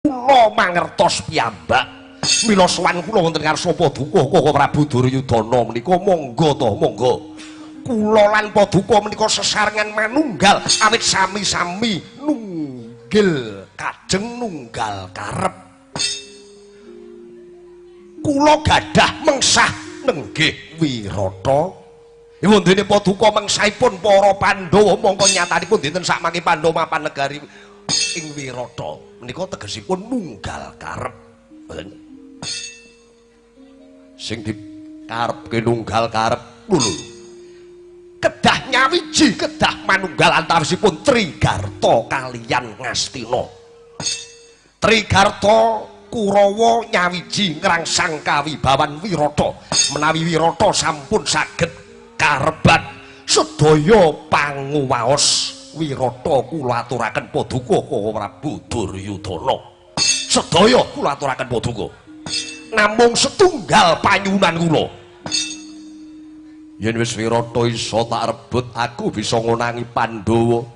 Kula mangertos piyambak. Mila sowan kula wonten ngarsa paduka Koko Prabu Duryudana menika monggo to, monggo. Kula lan paduka menika sesarengan manunggal awit sami-sami nunggil kajeng nunggal karep. Kula gadah mengsah nenggih Wirata. Ewondene paduka mengsahipun para Pandhawa mongko nyatanipun dinten sakmangke Pandhawa mapan negari ing Wirata. Menika tegesipun nunggal karep. Mboten. Sing dikarepke nunggal karep lho. Kedah nyawiji, kedah manunggal antawisipun Trigarta kaliyan Ngastina. Trigarta Kurawa nyawiji ngrangsang kawibawan Wirata. Menawi Wirata sampun saged karebat sedaya panguwaos Wirata kula aturaken paduka Koko Prabu Duryudana. Sedaya kula aturaken paduka. Namung setunggal panyuwunan kula. Yen wis Wirata iso tak rebut, aku bisa ngonangi Pandhawa.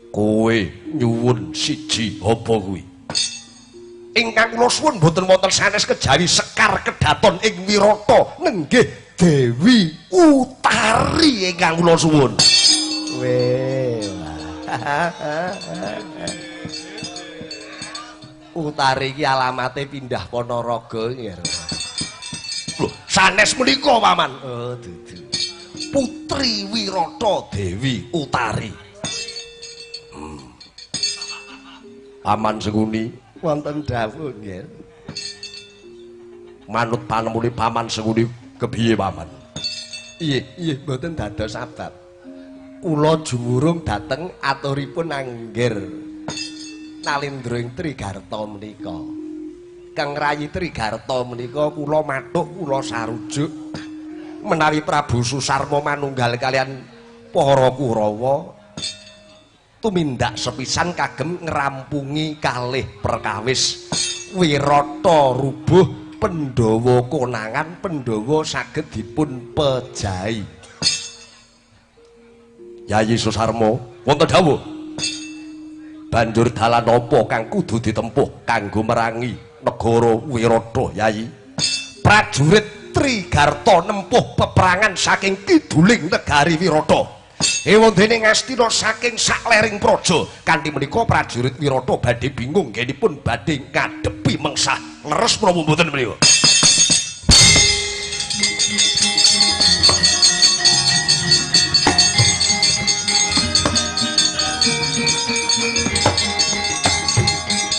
Kowe nyuwun siji apa kuwi? Ingkang kula suwun boten wonten sanes kejawi sekar kedaton ing Wirata nenggih Dewi Utari ingkang kula suwun. Weh. Utari iki alamate pindah Ponorogo nggih. Lho, sanes menika Paman. Oh, dudu. Putri Wirata Dewi Utari. Paman Sengkuni wonten dawuh nggih. Manut panemune Paman Sengkuni kepiye Paman? Iya, iya mboten dados sebab. Kula jumurung dhateng aturipun anggir Nalindra ing Trigarta menika. Kang Rayi Trigarta menika kula mathuk kula sarujuk menawi Prabu Susarma manunggal kalian para Kurawa tumindak sepisan kagem ngrampungi kalih perkawis Wirata rubuh Pandhawa konangan Pandhawa saged dipun pejahi. Yayi Susarma wonten dawuh. Banjur dalan apa kang kudu ditempuh kanggo merangi negara Wirata, Yayi? Prajurit Trigarta nempuh peperangan saking kiduling negari Wirata. Ewondene Ngastina saking saklering praja. Kanthi menika prajurit Wirata badhe bingung nggenipun badhe ngadepi mengsah. Leres menapa mboten menika?